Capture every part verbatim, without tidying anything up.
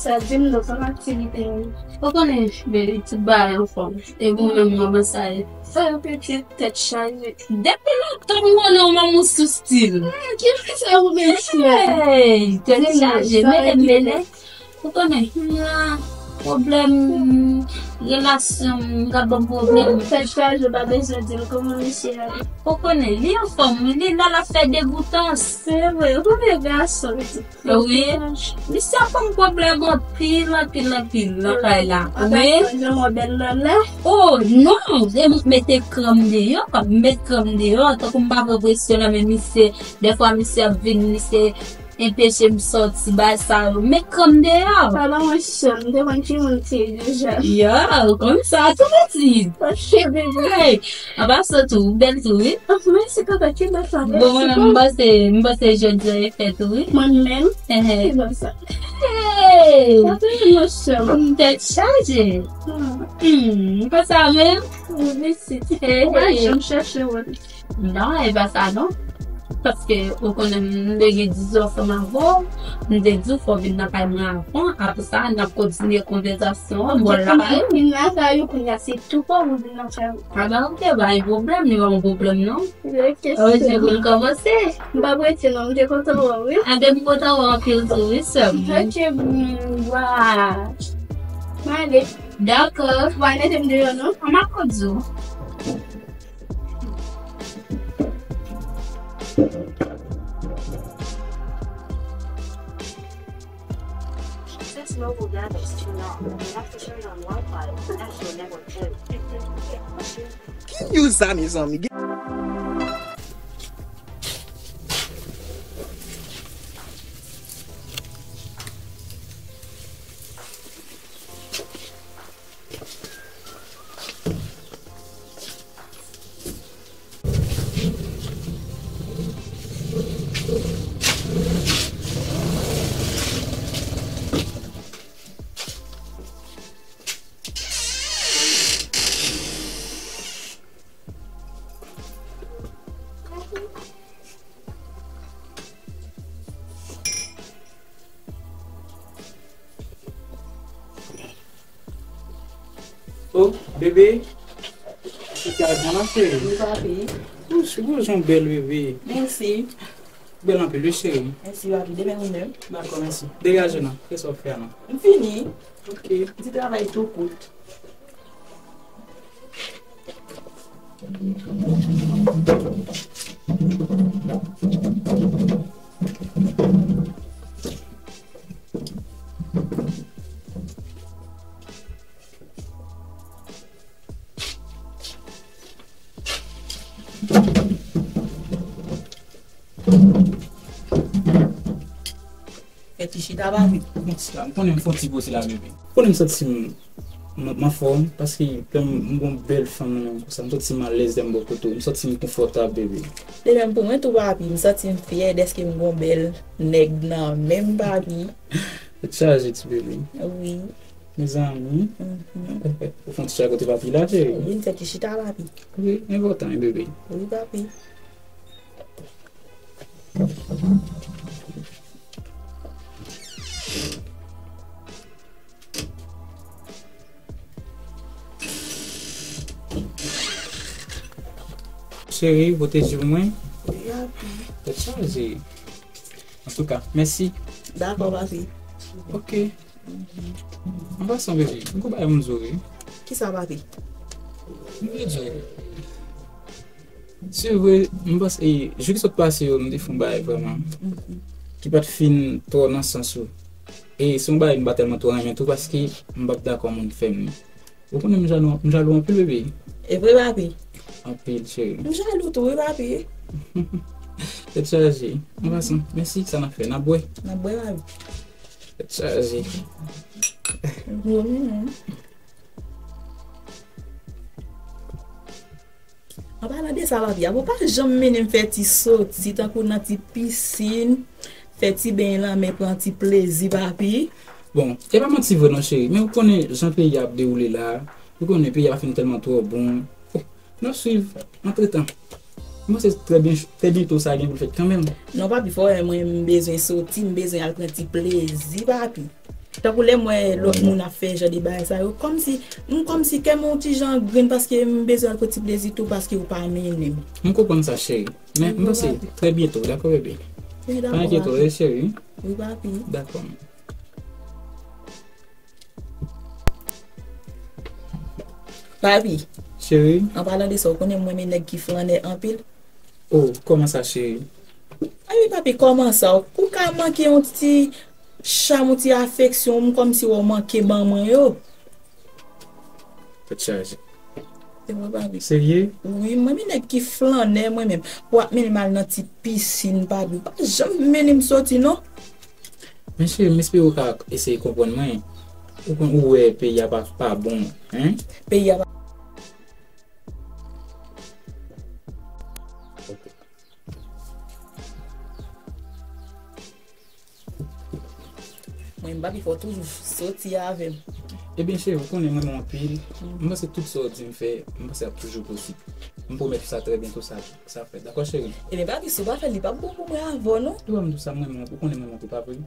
Sa di m nan fè aktivite yo. Ou konnen, baby, tout bagay anfòm. E ou menm, manman sa ye. Sa yo pitit, tèt chaje. Depi lontan m konnen w, manman w sou stil. Ki sa ou menm? Hey, tèt chaje, mele, mele. Ou konnen, m nan pwoblèm relasyon, m ka ban m pwoblèm. Tèt chaje, ou pa bezwen di l kòman misye a ye. Ou konnen, li anfòm, wi, li la, l ap fè degoutans. Se vre, ou konnen gason, pitit. Wi. Misye ap ban m pwoblèm anpil, anpil, anpil nan kay la. Wi. Jan mwen bèl nan la. Oh, non, e m mete kran m deyò, m met kran m deyò, tankou m pa pran presyon nan men misye. Dèfwa misye ap vin, misye enpeche m sòti, bay sa yo. Met kran m deyò. Papa mwen sè m, m te konn ki moun te deja. Yo, ou konn sa tou, pitit. Ok, bebe. Hey, an pasan tou, ou bèl tou, wi. Ah, mèsi, papa, ki bèl sa. Bon, mwen menm, m panse, m panse jodi a e fèt ou, wi. Mwen menm? Ehe. Ki bèl sa. Hey! Sa te yon sè m. M tèt chaje. Hmm. Hmm, m konsa menm. Wi, mèsi. Hey, ou pa janm chèche wè. Non, e pa sa non. Paske ou konnen m te gen diz zò ansanm avè w, m te di w fò w vin nan kay mwen avan, apre sa n ap kontinye konvèsasyon an bò lakay ou. Vin lakay ou kounye a, se tou pa ou vin lakay ou. A ba, ok, pa gen pwoblèm, li pa yon pwoblèm non. Ok, ok, sè m. Pou l kòmanse. M p ap rete non, m te kontan wè w, wi. A, m kontan wè w anpil tou, wi, sè m. Ok, m, wa. M ale. Dakò. W a mete m deyò non. An, m ap kondi w. Since mobile data is turned off, you have to turn on Wi-Fi. That will never work. Ki news sa, mezanmi? Oh, bebe. Ou te al pran la, cheri? Wi, papi. Ou, ou jan bèl, bebe. Mèsi. Bèl anpil, wi, cheri. Mèsi, papi. Demen ou menm. Dakò, mèsi. Degaje w non. Kisa w fè a non? M fini. Ok. Ti travay tou kout. Fè ti chita, papi. Bon, sila, m konnen m fè yon ti poze la, bebe. M konnen m santi m, m, m anfòm, paske m, m gon bèl fanm nan men m konsa, m santi m alèz lè m bò kote w, m santi m konfòtab, bebe. De menm pou mwen tou, papi, m santi m fyè dèske m gon bèl nèg nan men m, papi. Tèt chaje, ti bebe. Wi. Mezanmi. Mhm. Ou fè yon ti chay kote papi la, cheri? Wi, m fè ti chita, papi. Wi, enpòtan, wi, bebe. Wi, papi. Cheri, pote ji pou mwen. Wi, papi. Tèt chaje. Antouka, mèsi. Dakò, papi. Ok. An pasan, bebe, m gon bagay pou m di w, wi. Kisa, papi? M vle di w, se vre, m panse, e, jou ki sot pase yo, m te fè yon bagay vrèman, mhm, ki pa t fin twò nan sans ou. E se yon bagay m pa tèlman twò renmen tou, paske m p ap dakò moun fè m li. Ou konnen m jalou, m jalou anpil, bebe. E vre, papi? Anpil, cheri. M jalou tou, wi, papi. Tèt chaje. An pasan, mèsi, sa n ap fè? N ap bwè? N ap bwè, papi. Tèt chaje. An palan de sa, papi, a, ou pa janm mennen m fè ti soti, tankou nan ti pisin, fè ti beny lanmè, pran ti plezi, papi. Bon, e pa manti vre non, cheri, men ou konnen jan peyi a ap dewoule la, ou konnen peyi a pa fin tèlman twò bon. Oh, n ap swiv, antretan. M panse trè byen, trè byento sa gen pou l fèt kanmenm. Non, papi, fò wè mwen, m bezwen soti, m bezwen al pran ti plezi, papi. Tankou lè m wè lòt moun ap fè jan de bagay sa yo, kòmsi, m kòmsi kè m yon ti jan grenn paske m bezwen al pran ti plezi tou paske ou pa mennen m. M konprann sa, cheri. Men m panse trè byento, dakò, bebe? Wi, dakò, papi. Pa enkyete w, wi, cheri. Wi, papi. Dakò. Papi. Cheri. An palan de sa, ou konnen m renmen nèg ki flannè anpil. Oh, kòman sa, cheri? Ay, papi, kòman sa? Ou ka manke yon ti cham, yon ti afeksyon, m kòmsi w manke ban mwen yo. Tèt chaje. Se mwen, papi. Serye? Wi, mwen, men nèg ki flannè, mwen menm. Pou ap mennen m al nan ti pisin, papi. Pa janm mennen m soti, non. Men cheri, m espere w ka eseye konprann mwen. Ou konn, ou wè peyi a pa, pa bon, en? Peyi a pa Mwen, m pa pifò toujou soti avè m. Ebyen, cheri, ou konnen mwen renmen w anpil. M panse tout sa w di m fè, m panse ap toujou posib. M pwomèt ou sa trè byento, sa, sa fèt. Dakò, cheri? Ebyen, papi, si w pa fè l, li p ap bon pou mwen avè w, non. Ou pa m di w sa, mwen renmen w, ou konnen mwen renmen w, pa vre?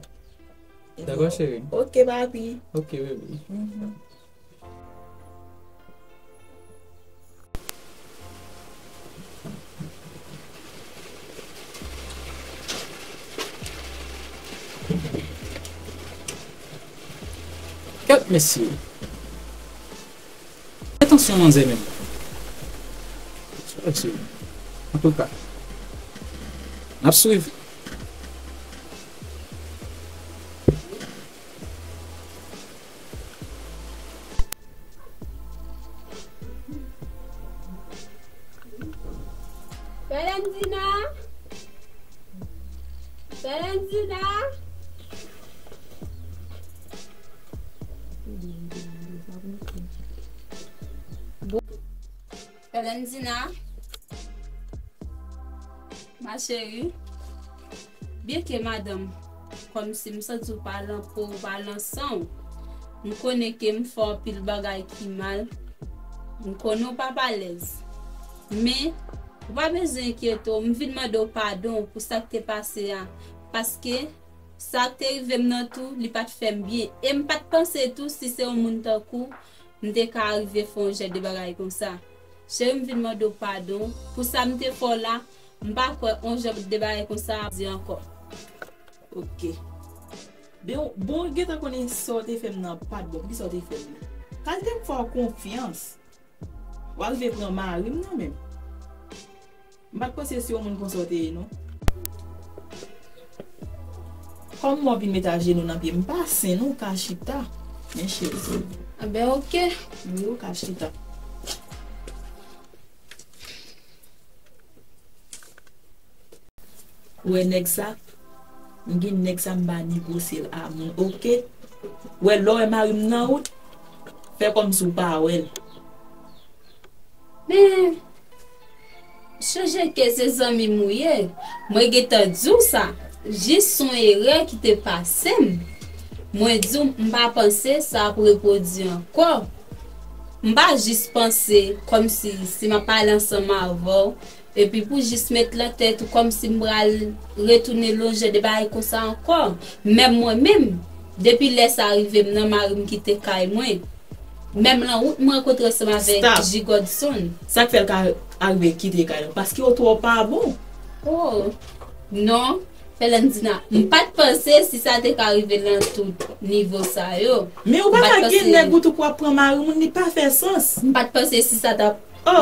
Dakò, cheri? Ok, papi. Ok, bebe. Mhm. Gad mesye. Fè atansyon manzè menm. Mesye. Antouka, n ap swiv. Fèlèndina! Fèlèndina! Fèlèndina! Ma chérie, byenke madanm, kòmsi m santi w pa lan po w, pa lan san w, m konnen ke m fè w anpil bagay ki mal, m konnen w pa p alèz. Men, ou pa bezwen enkyete w, m vin mande w padon pou sa k te pase a, paske sa k te rive m nan tou, li pa t fè m byen. E m pa t panse tou si se yon moun tankou w, m te ka rive fè yon jan de bagay konsa. Cheri, m vin mande w padon pou sa m te fè w la. M pa kwè yon jan de bagay konsa ap di ankò. Ok. Bon, bon, gentan konnen sa w te fè m nan pa t bon. Poukisa w te fè m nan? Kalite m fè w konfyans. W a rive pran mari m nan menm. M pa t panse se yon moun konsa w te ye, non. Kòm w ap vin met ajenou nan pye m, pa sen non, w ka chita. Men cheri. Anben, ok. Wi, w ka chita. Ou wè nèg sa? M gen nèg sa m pa negosye l a moun, ok? Ou wè lè w wè mari m nan wout, fè kòmsi w pa wè l. Men, sonje ke se zanmi m ou ye. Mwen gentan di w sa. Jis yon erè ki te pase m. Mwen di w, m pa panse sa ap repwodui ankò. M pa jis panse kòmsi si m ap pale ansanm avè w, epi pou jis met lan tèt ou kòmsi m pral retounen lonje de bagay konsa ankò. Menm mwen menm, depi lè sa rive m nan mari m kite kay mwen. Menm lan wout m rankontre ansanm avèk G Godson. Sa k fè l ka arive kite kay lan? Paske w twò pa bon. Oh, non, Fèlèndina, m pa t panse si sa te ka rive lan tout nivo sa yo. Men ou pa ka gen nèg ou tou pou w ap pran mari moun, li pa fè sans. M pa t panse si sa t ap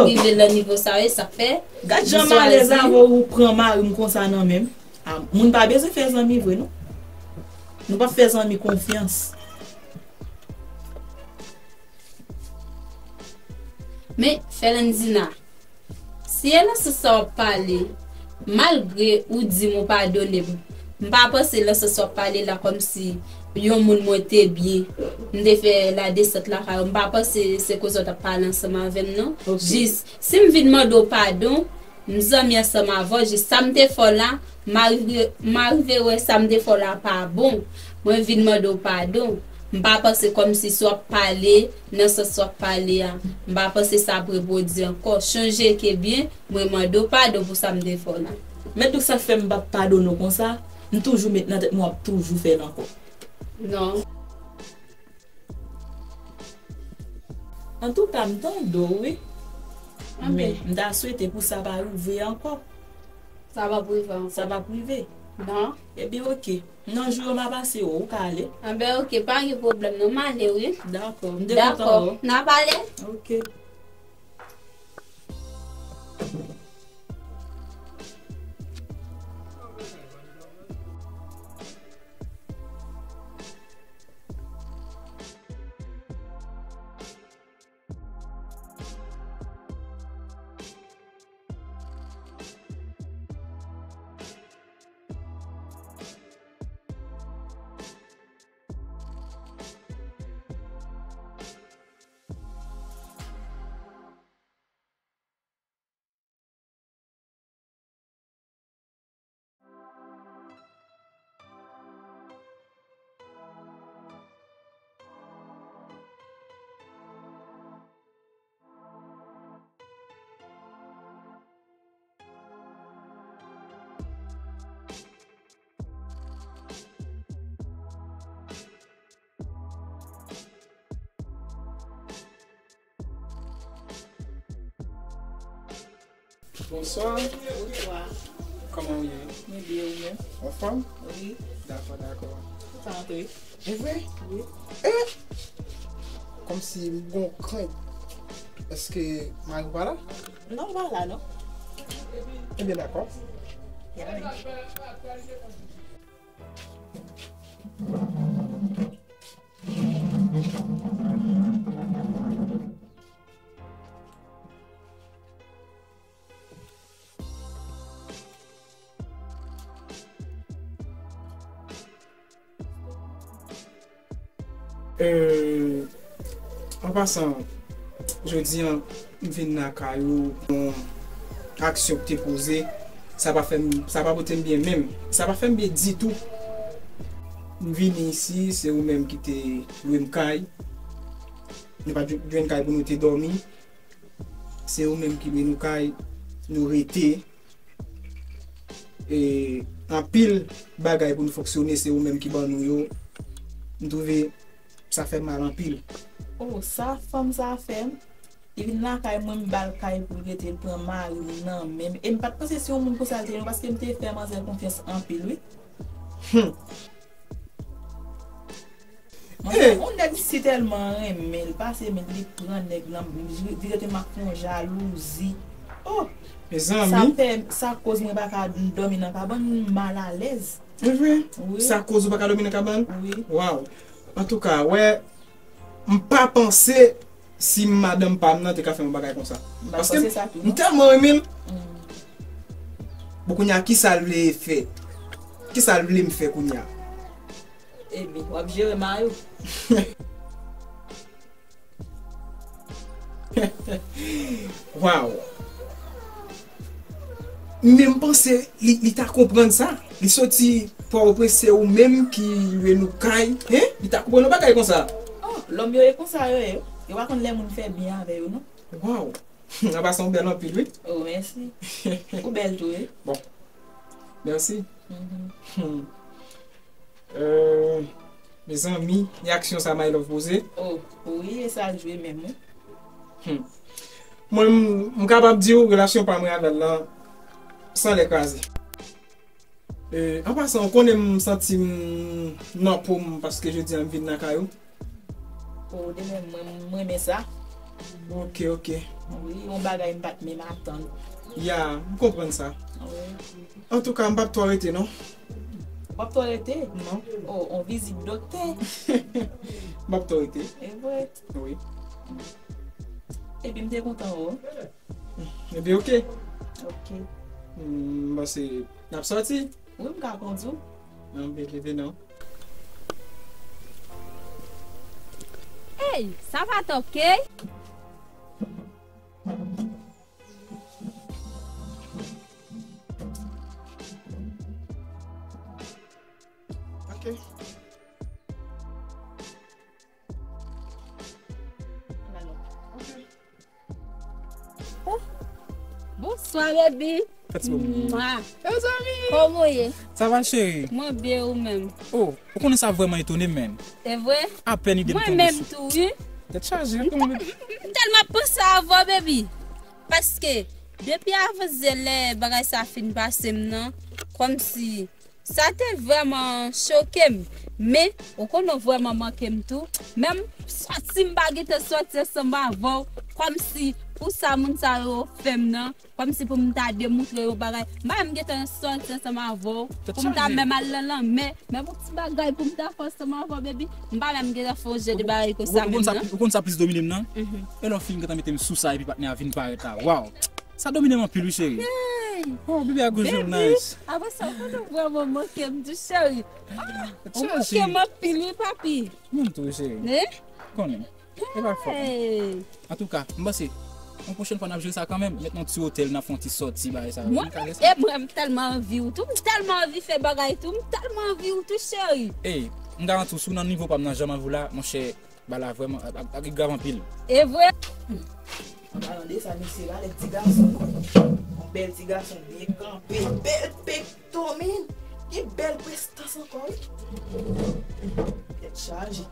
rive lan nivo sa yo, sa k fè. Gad jan m alèz avè w, ou pran mari m konsa nan men m. Ah, moun pa bezwen fè zanmi vre, non. Nou p ap fè zanmi konfyans. Men, Fèlèndina, si e nan sans sa w ap pale, malgre ou di m ou padone m, m pa panse nan sans w ap pale la kòmsi yon moun mwen te byen, m te fè ladesant lakay ou, m pa panse se konsa w t ap pale ansanm avè m, non. Ok. Jis, si m vin mande w padon, m zanmi ansanm avè w, jis sa m te fè w la, m arive, m arive wè sa m te fè w la pa bon. Mwen vin mande w padon. M pa panse kòmsi sa w ap pale, nan sans sa w ap pale a, m pa panse sa ap repwodui ankò. Sonje ke byen, mwen mande w padon pou sa m te fè w la. Men donk sa k fè m p ap padone w konsa, m toujou met nan tèt mwen w ap toujou fè l ankò. Non. Antouka, m tande w, wi. Men, m ta swete pou sa pa rive ankò. Sa p ap rive ankò. Sa p ap rive. Non. Ebyen, oke. Nan jou yo, m a pase w, ou ka ale. Anben, oke, pa gen pwoblèm, non, m ale, wi. Dakò, m te kontan wè w. Dakò, n a pale. Oke. Bonswa. Bonswa. Kòman w ye? Mwen byen, ou menm? Anfòm? Wi. Dakò, dakò. Ou ka antre. E vre? Wi. E! Kòmsi m gon krent. Èske mari w pa la? Non, l pa la, non. Ebyen, dakò. Ya, men. Euh, an pasan, jodi a, m vin lakay ou, yon aksyon ki te poze, sa pa fè m, sa pa pote m byen menm. Sa pa fè m byen ditou. M vini isi, se ou menm ki te lwe m kay. Nou pa t jwenn kay pou nou te dòmi. Se ou menm ki lwe nou kay, nou rete. E anpil bagay pou nou fonksyone, se ou menm ki ban nou yo. M twouve sa fè m mal anpil. Oh, sa fanm sa fè m? Li vin lakay mwen, m ba l kay pou l rete, l pran mari m nan men m. E m pa t panse se yon moun konsa l te ye non, paske m te fè manzè konfyans anpil, wi. Hmm. Mwen, hey, yon nèg si tèlman renmen l, pase men li pran nèg lan, li rete m ak yon jalouzi. Oh! Mezanmi. Sa fè, sa koz mwen pa ka dòmi nan kabann, m malalèz. E vre? Wi. Sa koz ou pa ka dòmi nan kabann? Wi. Waw. Antouka, wè, m pa panse si madanm pa m nan te ka fè yon bagay konsa. M pa panse sa tou, non. Paske m tèlman renmen l. Mm. Bon, kounye a, kisa l vle fè? Kisa l vle m fè kounye a? Ebyen, w ap jere mari w. Waw. Men m panse li, li ta konprann sa. Li soti Pòtoprens, se ou menm ki lwe nou kay, hein? Li ta konprann yon bagay konsa. Oh, lòm yo e konsa yo ye. Yo pa konn lè moun fè byen avè yo, non. Waw. An pasan, ou bèl anpil, wi. Oh, mèsi. Ou bèl tou, wi. Bon. Mèsi. Mhm. Hmm. Euh, mezanmi, e aksyon sa My Love poze. Oh, wi, e sa l jwe menm, wi. Hmm. Mwen, m, m kapab di w, relasyon pa mwen avè l lan, san lè kraze. Euh, an pasan, ou konnen m santi m nan po m paske jodi a m vin lakay ou. Oh, de menm, mwen, m renmen sa. Ok, ok. Wi, yon bagay m pa t menm atann. Ya, m konprann sa. Wi. Antouka, m p ap twò rete, non. Ou p ap twò rete? Non. Oh, on vizit doktè. M p ap twò rete. E vre? Wi. Epi m te kontan wè w. Ebyen, ok. Ok. Hmm, m panse n ap sòti. Wi, m ka kondui w. Non, m vle leve, non. Hey, ça va, t'es ok? Ok. Ok. Oh, bonswa, baby. Fè ti bonbon. Mwa. Mezanmi. Kòman w ye? Sa va, cheri? Mwen byen, ou menm? Oh, ou konnen sa vrèman etone m, menn. Se vre? Apèn ide m tonbe sou. Mwen menm tou, wi. Tèt chaje, kòman, baby? M tèlman panse avè w, baby. Paske, depi avan lè bagay sa fin pase m nan, kòmsi sa te vrèman choke m. Men, ou konnen w vrèman manke m tou. Menm sòti m pa gentan sòti ansanm avè w, kòmsi pou sa moun sa yo fè m nan, kòmsi pou m ta demontre yo bagay. M pa menm gentan sòti ansanm avè w, pou m ta menm al nan lanmè. Men pou ti bagay pou m ta fè ansanm avè w, baby, m pa menm gentan fè yon jan de bagay konsa menm, non. Ou konn sa plis domine m nan? E lè w fin gentan mete m sou sa epi patnè a vin parèt la. Waw! Sa domine m anpil, wi, cheri. Oh, baby, a gwo jòl nice. Apre sa, ou konn ou vrèman manke m tou, cheri. Ou manke m anpil, wi, papi. Mwen tou, cheri. Konnen. E pa fòt mwen. Antouka, m panse, yon pwochèn fwa n ap jere sa kanmenm. Met nan yon ti otèl, n ap fè yon ti sòti, bagay sa yo. Mwen, e mwen, m tèlman anvi w tou, m tèlman anvi fè bagay tou, m tèlman anvi w tou, cheri. Ey, m garanti w, si w nan nivo pa m nan jan m anvi w la, monchè, bagay la vrèman ap, ap, ap grav anpil. E vre. An palan de sa, mesye, gade ti gason, non. Yon bèl ti gason, byen kanpe, bèl pek. Domine, gen bèl prestans ankò, wi. Tèt chaje.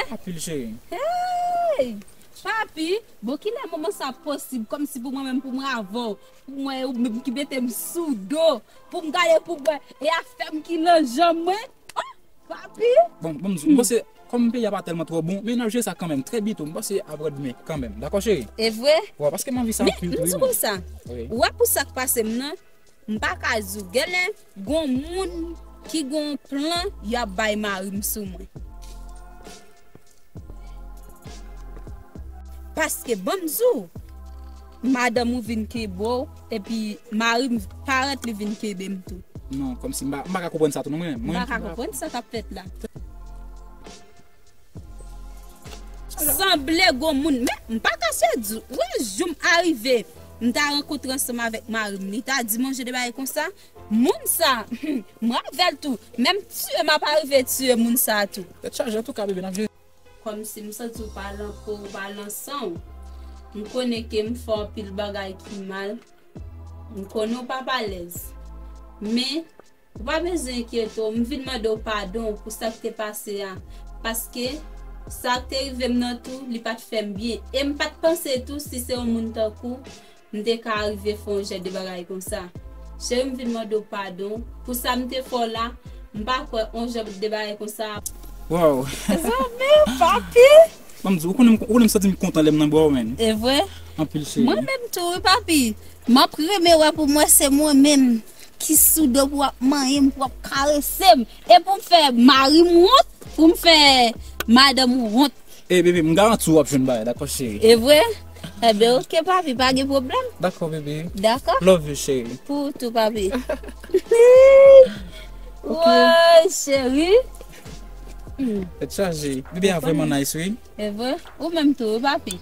Anpil, cheri. Hey! Papi, bon, kilè moman sa posib, kòmsi pou mwen menm, pou mwen avè w, pou mwen, ou menm ki mete m sou do, pou m gade, pou mwen, e afè m ki nan janm mwen. Oh, papi! Bon, bon, m di w, m panse, kòm peyi a pa tèlman twò bon, men n ap jere sa kanmenm, trè byento, m panse aprè demen kanmenm. Dakò, cheri? E vre? Wi, paske m anvi sa anpil tou, wi. Men, m di w konsa, ou wè pou sa k pase m nan, m pa ka di w, genlè, gon moun ki gon plan, y ap bay mari m sou mwen. Paske, ban m di w, madanm ou vin kenbe w, epi mari m, parèt li vin kenbe m tou. Non, kòmsi m pa, m pa ka konprann sa tou, non, mwen menm. M pa ka konprann sa k ap fèt la. Sanble gon moun, men m pa kache di w, wè, jou m arive, m ta rankontre ansanm avèk mari m, li ta di m yon jan de bagay konsa, moun sa, m avè l tou, menm tiye m ap arive tiye moun sa tou. Tèt chaje, antouka, bebe, n ap jere. Kòmsi m santi w pa lan po w, pa lan san w. M konnen ke m fè anpil bagay ki mal. M konnen w pa p alèz. Men, ou pa bezwen enkyete w. M vin mande w padon pou sa k te pase a. Paske, sa k te rive m nan tou, li pa t fè m byen. E m pa t panse tou si se yon moun tankou w, m te ka rive fè yon jan de bagay konsa. Cheri, m vin mande w padon pou sa m te fè w la. M pa kwè yon jan de bagay konsa. Waw. Zanmi, papi. Ban m di w, ou konnen, ou konnen m santi m kontan lè m nan bra w, menn. E vre? Anpil, cheri. Mwen menm tou, wi, papi. M ap renmen wè pou mwen se mwen menm ki sou do pou w ap manyen m, pou w ap karese m. E pou m fè mari m wont, pou m fè madanm ou wont. E, bebe, m garanti w ap jwenn bagay, dakò, cheri? E vre? Enben, oke, papi, pa gen pwoblèm. Dakò, bebe. Dakò. Love you, cheri. Pou ou tou, papi. Oke. Woy, cheri. Tèt chaje. Bebe a vrèman nice, wi. E vre? Ou menm tou, wi, papi.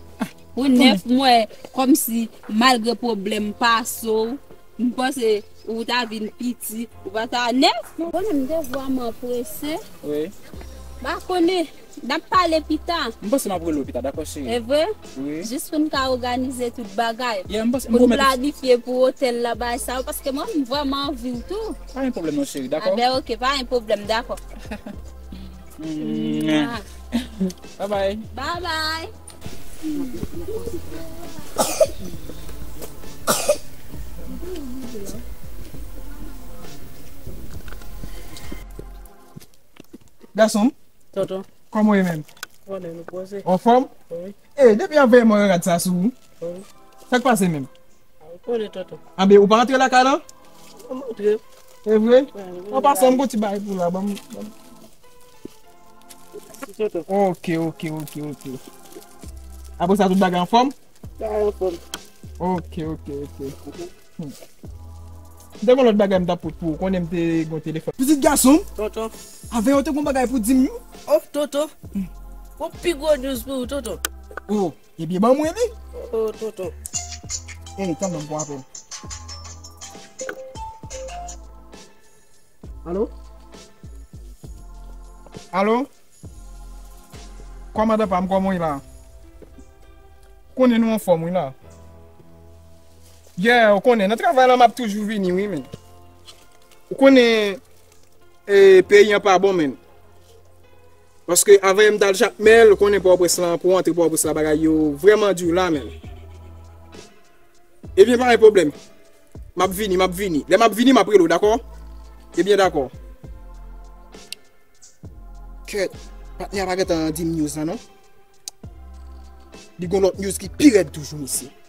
Ou nèf, mwen, kòmsi, malgre pwoblèm pase w, m panse ou ta vin piti, ou pa ta nèf. Ou konnen m te vrèman prese. Wi. M pa konnen, n ap pale pita. M panse m ap rele w pita, dakò, cheri? E vre? Wi. Jis pou n ka òganize tout bagay. Yeah, m panse, m pwomèt ou. Pou n planifye pou otèl la, bagay sa yo, paske mwen, m vrèman anvi w tou. Pa gen pwoblèm non, cheri, dakò? Enben, oke, pa gen pwoblèm, dakò. Mwah. Bye bye. Bye bye. Gason m? Tonton. Kòman w ye menm? Konnen nou poze. Anfòm? Wi. E, depi avè mwen rad sa sou ou. Wi. Sa k pase menm? Ou konnen, tonton. Anben, ou pa antre lakay lan? Mwen antre. E vre? Wi, wi. An pasan, m gon ti bagay pou la. Ban m, ban m. Tonton. Oke, oke, oke, oke. Apre sa, tout bagay anfòm? Bagay anfòm. Oke, oke, oke. Hmm. M te gon lòt bagay m t ap pot pou ou. Konnen m te gon telefòn. Pitit gason m? Tonton. Avè yo te gon bagay pou di m, wi. Oh, tonton. Gon pi gwo news pou ou, tonton. Oh. Ebyen, ban mwen li. Oh, tonton. Ey, tann non, m pran apèl. Alo? Alo? Kòmandan pa m, kòman w ye la? Konnen nou anfòm, wi, la. Yeah, ou konnen, nan travay la, m ap toujou vini, wi, men. Ou konnen, E, peyi an pa bon, menn. Paske avan m t al Jakmèl, konnen Pòtoprens lan, pou antre Pòtoprens la, bagay yo vrèman di la, menn. Ebyen, pa gen pwoblèm. M ap vini, m ap vini. Lè m ap vini, m ap rele w, dakò? Ebyen, dakò. Kèt, patnè a pa gentan di m news lan, non. Li gon lòt news ki pi rèd toujou, mesye.